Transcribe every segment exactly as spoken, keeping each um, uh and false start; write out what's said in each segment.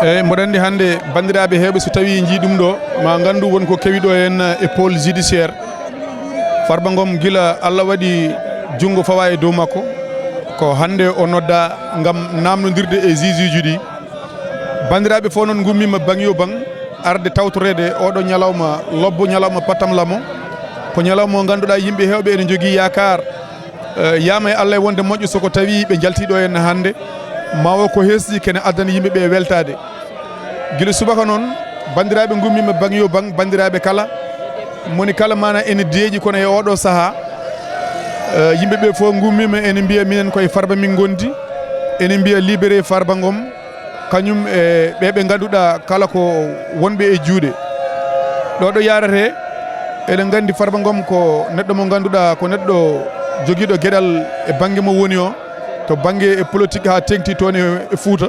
Eyi, mboɗo anndi hannde banndiraaɓe heewɓe so tawii njii ɗum ɗo, ma nganndu won ko kewi ɗo en e pôle judiciaire. Farba Ngom gila Allah waɗi junngo fawa e dow makko, ko hannde o nodda ngam naamnondirde e juge uji ɗi. Banndiraaɓe fof noon ngummiima baŋ yo baŋ arde tawtoreede oɗo ñalawma lobbo, ñalawma pattam lamo. Ko ñalawma mo ngannduɗaa yimɓe heewɓe ene njogii yaakaar, eh, yaama e Allah e wonde moƴƴo so ko tawii ɓe njaltii ɗo en hannde, ma o ko hesɗi kene addana yimɓe ɓe weltaade. Gila subaka noon, banndiraaɓe ngummiima baŋ yo baŋ, banndiraaɓe kala, moni kala mana ene deeƴi kono e oɗo sahaa, eh, yimɓe ɓe fof ngummiima ene mbiya minen koye Farba min ngondi, ene mbiya libéré Farba Ngom, kañum e ɓe ɓe ngannduɗaa kala ko wonɓe e juuɗe. Ɗo ɗo yarate, eɗen nganndi Farba Ngom ko neɗɗo mo ngannduɗaa ko neɗɗo jogiiɗo geɗal e bannge mo woni o, to bannge e politique haa teŋti toon e, e Fuuta.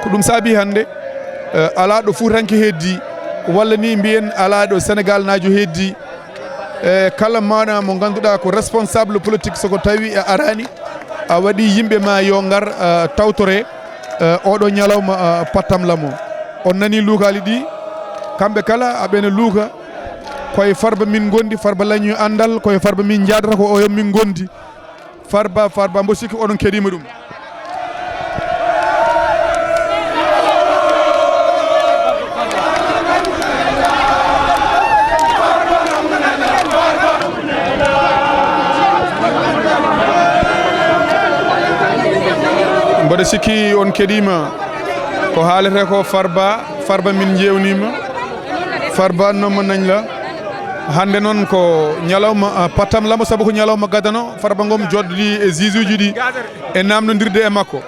Ko ɗum saabi hannde, eh, alaa ɗo Fuutanke heddi, walla ni mbiyen alaa ɗo Senegaalnaajo heddi, eh, kala mana mo ngannduɗaa ko responsable politique so ko tawi a araani, a waɗi yimɓe ma yo ngar, eh, tawtore, eh, oɗo ñalawma, eh, pattam lamo. On nani luukaali ɗi, kamɓe kala aɓene luuka, koye Farba min ngondi, Farba lañi anndal, koye Farba min njaadata, ko oyo min ngondi. Farba, Farba, mbo sikki oɗon keɗiima ɗum. Mboɗo sikki on keɗiima ko haalete ko Farba, Farba min njeewniima, Farba noon mo nañ la. Hannde noon ko ñalawma, ah, pattam lamo, sabu ko ñalawma gadano, Farba Ngom joɗɗi e juge uji ɗi e naamnondirde e makko.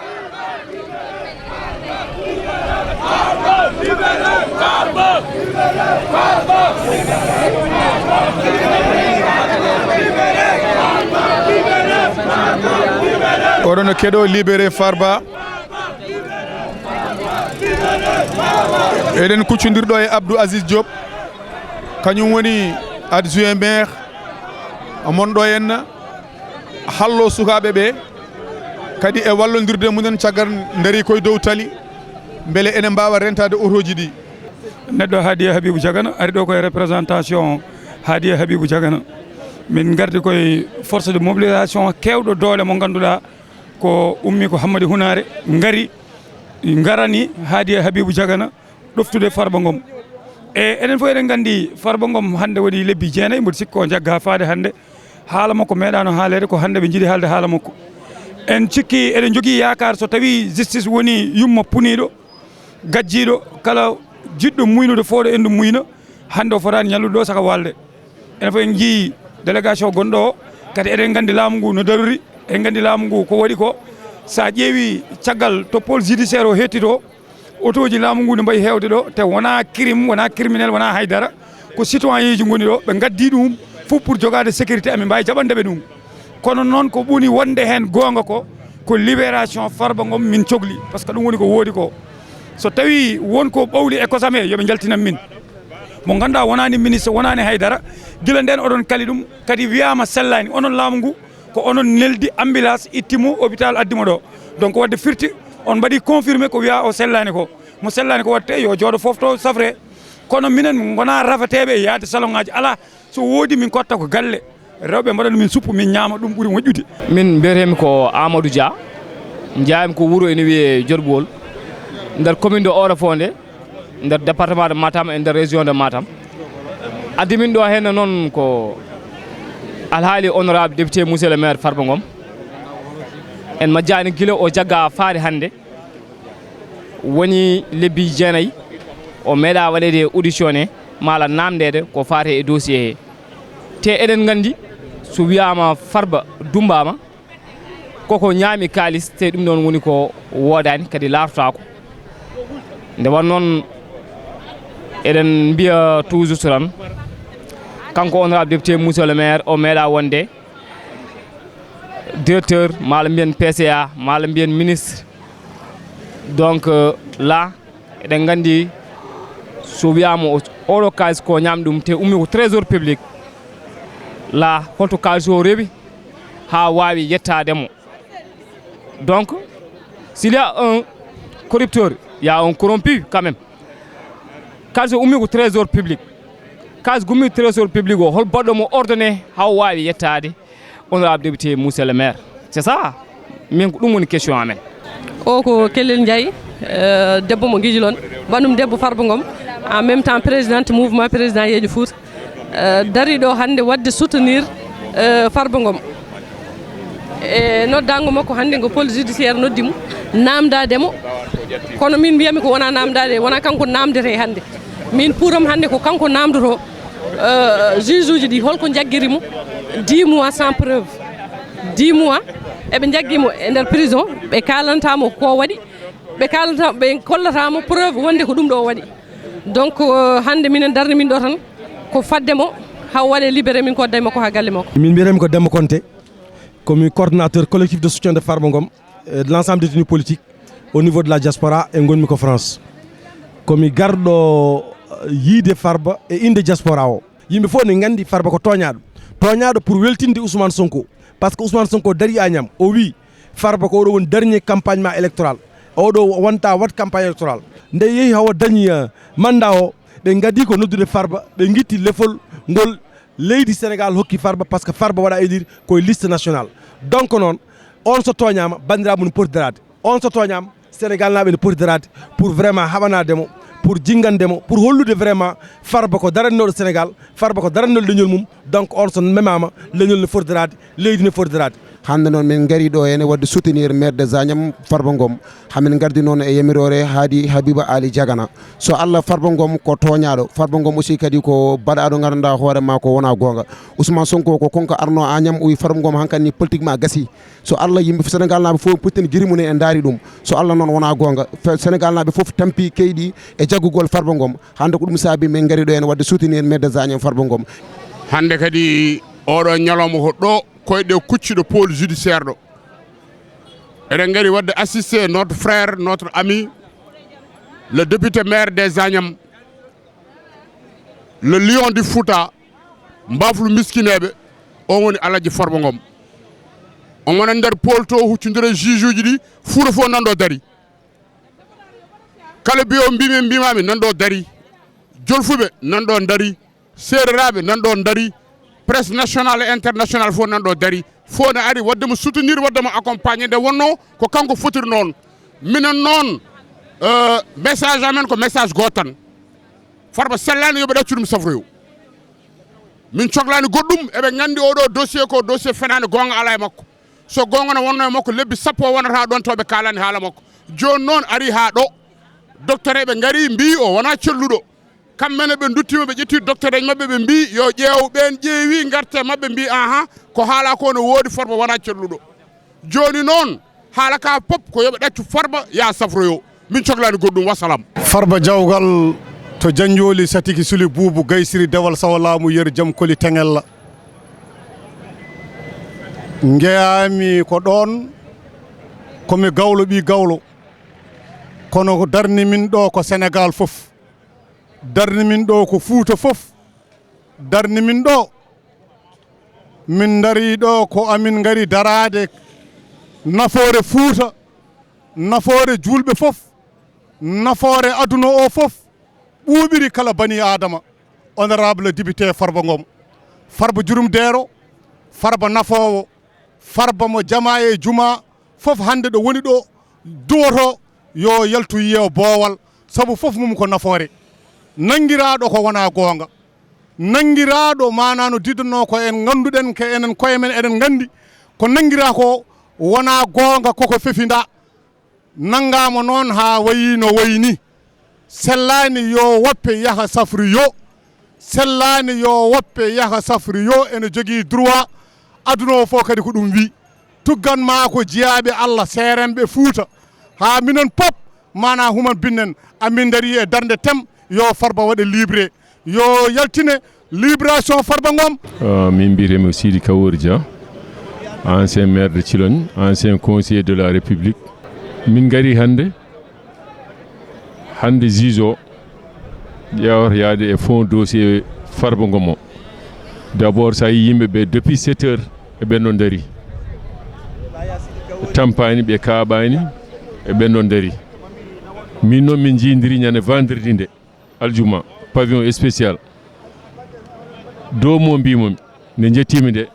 Oɗon no keɗo libéré Farba. Eɗen kuccondirɗo e Abdou Aziz Diop, kañum woni adjoint maire mon ɗo henna, hallo sukaaɓe ɓe, kadi e wallondirde mumen caggal ndari koye dow tali, mbele ene mbaawa rentaade otooji ɗi. Neɗɗo Hadiya Habibou Diagana ari ɗo koye représentation Hadiya Habibou Diagana. Min ngardi koye force de mobilisation keewɗo doole mo ngannduɗaa ko ummi ko Hammadi Hunaare, ngari, ngarani Hadiya Habibou Diagana ɗoftude Farba Ngom. E enen fof eɗen nganndi Farba Ngom hannde waɗi lebbi jeenayi, mboɗo sikki ko jagga faade hannde. Haala makko meeɗaano haaleede, ko hannde ɓe njiɗi haalde haala makko. En cikki eɗen njogii yaakaar so tawii justice woni yumma puniiɗo, gajjiiɗo, kala jiɗɗo muynude fooɗo enndu muyna, hannde o fotaani ñallude ɗo saka waalde. Enen fof en njii délégation gonɗo o, kadi eɗen nganndi laamu ngu no darori, eɗen nganndi laamu ngu ko waɗi ko. So a ƴeewi caggal to pôle judiciaire o hettito, otooji laamu ngu ne mbayi heewde ɗo, te wonaa crime, wonaa criminel, wonaa haydara. Ko citoyen ji ngoni ɗo, ɓe ngaddi ɗum fof pour jogaade sécurité, amin mbaawi jaɓande ɓe ɗum. Kono noon ko ɓuri wonde heen goonga ko, ko libération Farba Ngom min cokli, par ce que ɗum woni ko woodi ko. So tawii won ko ɓawli e kosam he, yo ɓe njaltinan min. Mo ngannduɗaa wonaani ministre, wonaani haydara, gila ndeen oɗon kali ɗum, kadi wiyaama sellaani, onon laamu ngu, ko onon neldi ambulance itti mo hôpital addi mo ɗo. Donc wadde firti on mbaɗi confirmé ko wiyaa o sellaani ko. Mo sellaani ko waɗte yo jooɗo fof to safre. Kono minen ngonaa rafateeɓe e yahde salon ŋaaji, alaa, so woodi min kotta ko galle. Rewɓe mbaɗana min suppu, min ñaama, ɗum ɓuri moƴƴude. Min mbiyeteemi ko Amadou Dia, njeyaami ko wuro ene wiyee Jorɓuwol, nder commune de Oréfondé, nder département de Matam e nder région de Matam. Addi min ɗo heen noon ko alhaali honorable député monsieur le maire Farba Ngom. En majjaani gila o jagga faade hannde. Woni lebbi jeenayi o meeɗa waɗeede auditionné maala naamndeede ko faate e dossier he. Te eɗen nganndi so wiyaama Farba dummbaama, koko ñaami kaalis, te ɗum ɗoon woni ko woodaani, kadi laartotaako. Nde won noon, eɗen mbiya toujours tan, kanko honorable député, monsieur le maire, o meeɗa wonde directeur, maa mbiyen P C A, maa mbiyen ministre. Donc, euh, là, eɗen nganndi so wiyaama o, oɗo kaalis ko ñaami ɗum, te ummi ko trésor public, là, holto kaalis o rewi haa waawi yettaade mo? Donc, s'il y a un corrupteur, Il y a un corrompu quand même. Kadi so ummii ko trésor public, kadi so ummii trésor public o, hol baɗɗo mo ordonné haa o waawi yettaade honorable député, monsieur le maire? C'est ça, min ko ɗum woni question amen. O ko Kellel Ndiaye, euh, debbo mo Guijilone, banndum debbo Farba Ngom, en même temps présidente mouvement président Yeeƴu Fouta. Eh, dari ɗo hannde waɗde soutenir, eh, Farba Ngom. E noddaango makko hannde ngo pôle judiciaire noddi mo, naamndaade mo. Kono min mbiyami ko wona naamndaade, wona kanko naamndete hannde. Min puuram hannde ko kanko naamndotoo, eh, juge uji ɗi holko njaggiri mo dix mois sans preuve. Dix mois, eɓe njaggi mo e nder prison, ɓe kaalanta mo ko waɗi, ɓe kaalanta, ɓe kollata mo preuve wonde ko ɗum ɗo o waɗi. Donc, euh, hannde minen darni min ɗo tan ko fadde mo, haa o waɗe libéré, min ko dayma ko haa galle makko. Min mbiyetee mi ko Demba Konté, ko mi coordonnateur collectif de soutien de Farba Ngom, euh, de l'ensemble des détenus politiques au niveau de la diaspora, e ngonmi ko France. Ko mi garɗo, euh, yiide Farba e innde diaspora o. Yimɓe fof ne nganndi Farba ko tooñaaɗo. Tooñaaɗo pour weltinde Ousmane Sonko. Parce que Ousmane Sonko dari Agnam, o wi Farba ko oɗo woni dernier campagne ma électoral. Oɗo wonta wat campagne électoral. Nde yehi hawa dañi, eh, mandat o, ɓe ngadi ko noddude Farba, ɓe ngitti lefol ngol leydi Sénégal hokki Farba, parce que Farba waɗa élire koye liste nationale. Donc noon, on so tooñaama, banndiraaɓe mum poti daraade. On so tooñaama, Sénégal naaɓe ne poti daraade pour vraiment haɓanaade mo, pour jinngande mo, pour hollude vraiment Farba ko darannooɗo Sénégal, Farba ko darannooɗo leñol mum. Donc on so memaama, leñol ne foti daraade, leydi ne foti daraade. Hannde noon min ngari ɗo henne waɗde soutenir maire de Zagnam Farba Ngom. Hamin ngardi noon e yamiroore Haadi Habiba Ali Diagana. So Allah, Farba Ngom ko tooñaaɗo. Farba Ngom aussi kadi ko baɗaaɗo nganndanɗaa hoore ma ko wona goonga. Ousmane Sonko ko konko arno Agnam, o wi Farba Ngom hankadi ni politiquement gasi. So Allah, yimɓe Sénégal naaɓe fof pottini giri mum en, en ndaari ɗum. So Allah noon wona goonga, fe-, Sénégal naaɓe fof tampi keyɗi e jaggugol Farba Ngom. Hannde ko ɗum saabi min ngari ɗo henne waɗde soutenir maire de Zagnam Farba Ngom. Hannde kadi oɗo ñalawma ko ɗo koyɗe kucci ɗo pôle judiciaire ɗo. Eɗen ngari waɗde assister notre frère, notre ami, le député maire de Zagnam, le lion du Fouta, mbaflu miskineeɓe, on woni Alhaji Farba Ngom. On wona nder pôle to, huccondire juge uji ɗi, Fouta fof nan ɗo dari. Kala mbiyo mbimi, mbimami nan ɗo dari. Jolfuɓe nan ɗo dari. Seereraaɓe nan ɗo dari. Presse nationale et internationale fof nan ɗo dari. Fof ne ari waɗde mo soutenir, waɗde mo accompagner. Nde wonno ko kanko fotiri noon. Minen noon, euh, message amen ko message gooto tan. Farba sellaani, yo ɓe ɗaccu ɗum safroyo. Min coklaani goɗɗum, eɓe nganndi oɗo dossier ko dossier fenaande, goonga alaa e makko. So goonga no wonno e makko, lebbi sappo o wonata ɗoon taw ɓe kaalaani haala makko. Jooni noon ari haa ɗo, docteur eɓe ngari mbii o wonaa celluɗo. Kamɓe ne ɓe nduttiima, ɓe ƴetti docteur en maɓɓe, ɓe mbii yo ƴeew, ɓeen ƴeewi ngarte maɓɓe mbii ahan, ko haala ko no woodi, Farba wonaa celluɗo. Jooni noon, haala ka pop ko yo ɓe ɗaccu Farba, yaa safroyo. Min coklaani goɗɗum, wassalam. Farba Jawgal to Janjooli, Satiki, Suli, Buubu, Gaysiri, Dewal, Sawa, Laamu, Yer, Jam, Koli, Teŋella. Njeyaami ko ɗoon, ko mi gawlo, ɓii gawlo. Kono ko darni min ɗo ko Senegaal fof. Darni min ɗo ko Fuuta fof. Darni min ɗo. Min ndarii ɗo ko amin ngari daraade nafoore Fuuta, nafoore juulɓe fof, nafoore aduna o fof, ɓuuɓiri kala banii Aadama. Honorable député Farba Ngom, Farba Jurum Deero, Farba nafoowo, Farba mo jamaa e jumaa fof hannde ɗo woni ɗo duwoto yo yaltu yiyo boowal, sabu fof mum ko nafoore. Nanngiraaɗo ko wonaa goonga. Nanngiraaɗo, maanaa no didanoo ko en ngannduɗen, ko enen koye men eɗen nganndi, ko nanngiraa ko wonaa goonga, koko fefindaa. Nanngaama noon haa wayi no wayi ni. Sellaani yo woppe yaha safroyo. Sellaani yo woppe yaha safroyo, ene jogii droit, aduna o fof kadi ko ɗum wi. Tuggan maa ko jiyaaɓe Allah, seerenɓe Fuuta, haa minen pop, maanaa human binnen, amin ndarii e darnde tem, yo Farba waɗe libre, yo yaltine libération Farba Ngom. Ah, min mbiyetee-mi ko Sidi Kawori Dia, ancien maire de Thilogne, ancien conseiller de la République. Min ngarii hannde, hannde juge o ƴeewata yahde e fond dossier Farba Ngom o. D'abord, so a yii yimɓe ɓe, depuis sept heures, e ɓen ɗon ndarii. Ɓe tampaani, ɓe kaaɓaani, e ɓen ɗon ndarii. Min noon min njiidiri ñande vendredi nde, aljuma, pavillon spécial. Dow mo mbimo mi, nde njettiimi nde,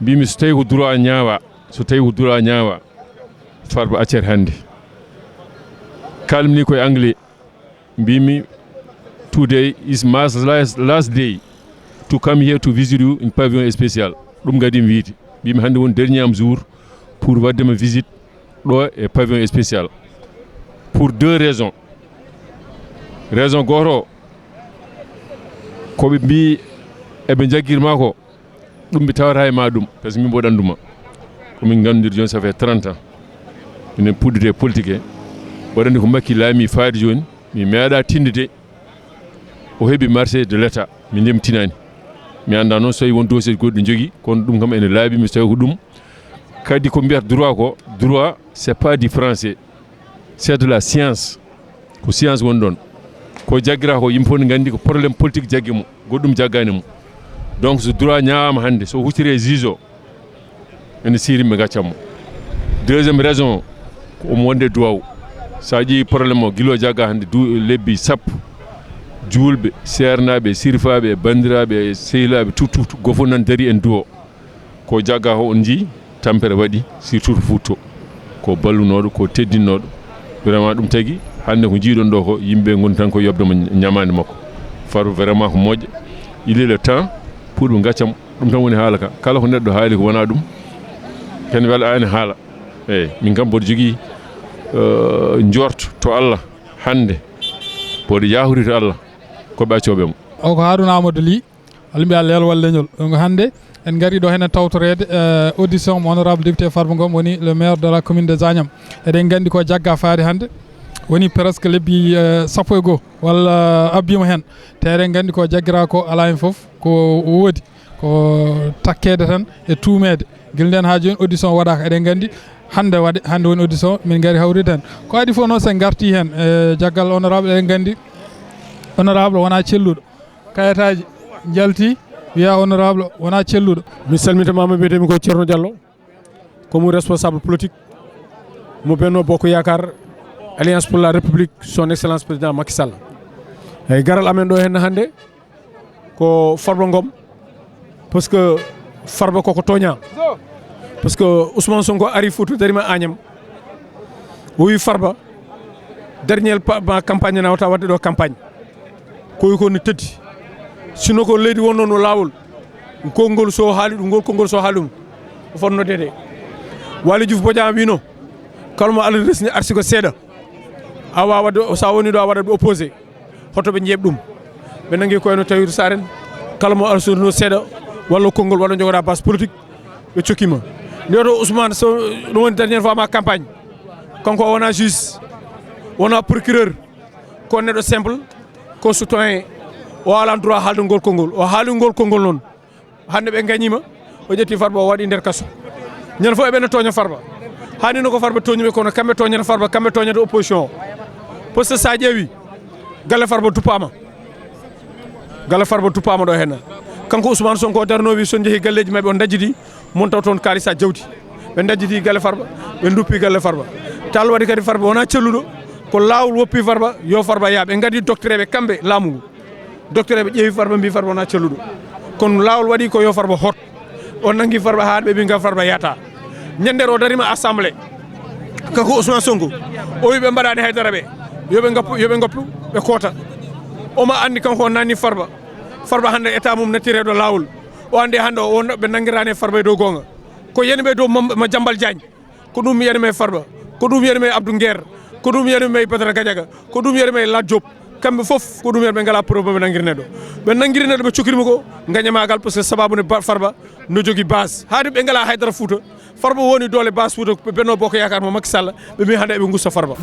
mbimi so tawi ko droit ñaawa, so tawi ko droit ñaawa, Farba accete hannde. Kalmini koye anglais, mbimi, "Today is my last, last day to come here to visit you in pavillon spécial." Ɗum kadi mi wiide. Mbimi hannde woni dernier am jour pour waɗde ma visite ɗo e pavillon spécial. Pour deux raisons. Raison goto o, ko ɓe mbi eɓe jaggirma ko, ɗum mi tawata e ma ɗum, parce que min mboɗo annduma. Ko min nganndiri jooni, ça fait trente ans. Minen puɗɗude e politique he. Waɗande ko Makki laami faade jooni, mi meeɗa tinde de. O heɓi marché de l'État, mi ndemtinaani. Mi annda noon so tawi won dossier goɗɗo jogii, kono ɗum kam ene laaɓi, mi so tawi ko ɗum. Kadi ko mbiyata droit ko, droit, c'est pas du français, c'est de la science. Ko science woni ɗon. Ko jaggira ko, yimɓe fof ne nganndi ko problème politique jaggi mo, goɗɗum jaggaani mo. Donc so droit ñaawama hannde, so huccire e juge o, ene siiri ɓe ngaccan mo. Deuxième raison, ko omo wonde duwaw. Sa ƴeewi problème o, gila o jagga hannde du-, lebbi sappo, juulɓe, seernaaɓe, sirfaaɓe, banndiraaɓe, sehilaaɓe, tout, tout, tout, gofo nan dari en duwo. Ko jagga ko on njii, tampere waɗi, surtout to Fuuta to. Ko ballunooɗo, ko teddinnooɗo. Vraiment ɗum tagi, hannde ko njiiɗon ɗo ko, yimɓe ngoni tan ko yoɓde mo ñamaande makko. Farba vraiment ko moƴƴo. Il est le temps pour ɓe ngacca mo. Ɗum tan woni haala ka. Kala ko neɗɗo haali ko wona ɗum, ken wela ani haala. Eyyi, min kam mboɗo jogii, eh, njorto to Allah hannde. Mboɗo yahori to Allah, ko ɓe accooɓe mo. O ko Harouna Amadou Ly, walla mbiya leelwal leñol. Donc hannde en ngari ɗo heen tawtoreede, eh, audition mo honorable député Farba Ngom, woni le maire de la commune de Zagnam. Eɗen nganndi ko jagga faade hannde. Woni presque lebbi, eh, sappo e goo walla abbiima heen. Te eɗen nganndi ko jaggira ko alaa heen fof ko woodi. Ko takkeede tan e tuumeede. Gila ndeen haa jooni audition waɗaaka. Eɗen nganndi hannde waɗe, hannde woni audition min ngari hawride heen. Ko adii fof noon so en ngartii heen, eh, jaggal honorable eɗen nganndi honorable wonaa celluɗo. Kayitaaji njalti, wiya honorable wonaa celluɗo. Mi salmintama, mi wiyetee mi ko Ceerno Diallo, ko mo responsable politique mo Benno Bokk Yaakaar, Alliance pour la République, son excellence président Macky Sall. Eyi, garal amen ɗo heen hannde ko Farba Ngom, parce que Farba koko tooña. Parce que Ousmane Sonko ari Fuuta, darima Agnam, o wi Farba, dernier pa-, ma campagne na wata waɗde ɗo campagne. Ko wi ko ne teddi. Sinno ko leydi wonno no laawol, konngol so haali ɗum, ngol konngol so haali ɗum, o fotno noddeede. Waly Diouf Bodian wino, kala mo Allah resni arsi ko seeɗa, a wawa waɗde, sa woni ɗo a waɗat opposé. Hoto ɓe njeeɓ ɗum. Ɓe nangi koye no Tahirou Sarr en, kala mo arsuno seeɗa walla konngol walla jogoɗa base politique, ɓe cokkima. Nde to Ousmane so ɗum woni dernière fois ma campagne, kanko o wona juge, wona procureur, ko neɗɗo simple, ko citoyen, o ala droit haalde ngol konngol. O haali ngol konngol noon. Hannde ɓe ngañima, o ƴetti Farba, o waɗi nder kaso. Ñande fof eɓe no tooña Farba. Hani no ko Farba tooñi ɓe, kono kamɓe tooñata Farba, kamɓe tooñata opposition o. Parce que sa ƴeewi, galle Farba duppama. Galle Farba duppama ɗo henna. Kanko Ousmane Sonko darno wi so jeehi galleji mabɓe on dajjidi, mon taw toon kaalisa jawdi. Ɓe dajjidi galle Farba, ɓe duppi galle Farba. Tal waɗi kadi Farba wona celluɗo, ko laawol woppi Farba, yo Farba yaa. Ɓe ngadi docteur ɓe kamɓe laamu ngu. Docteur ɓe ƴeewi Farba, mbi Farba wona celluɗo. Kono laawol waɗi ko yo Farba hot. O nangi Farba haa ɓe mbi ngam Farba yata. Ñande o darima assemblée. Kanko Ousmane Sonko. O wi ɓe mbaɗani haydara ɓe. Yo ɓe ngoppu, yo ɓe ngoppu, ɓe koota. Omo andi kanko o nanni Farba. Farba hannde état mum nattireɗo laawol. O andi hannde o wonno ɓe nangirani Farba e dow goonga. Ko yani ɓe dow Mam-, ma Jambal Diagne. Ko ɗum yani may Farba. Ko ɗum yani may Abdou Nguer. Ko ɗum yani may Badara Gadiaga. Ko ɗum yani may Lat Diop. Kamɓe fof ko ɗum yani ɓe ngala preuve ɓe nangiri neɗɗo. Ɓe nangiri neɗɗo ɓe cokirima ko gañamagal parce que sababu ne ba-, Farba no jogi base. Haade ɓe ngala haydara Fuuta. Farba woni doole base Fuuta ko Benno Bokk Yaakaar mo Macky Sall. Ɓe mbi hannde eɓe gusta Farba.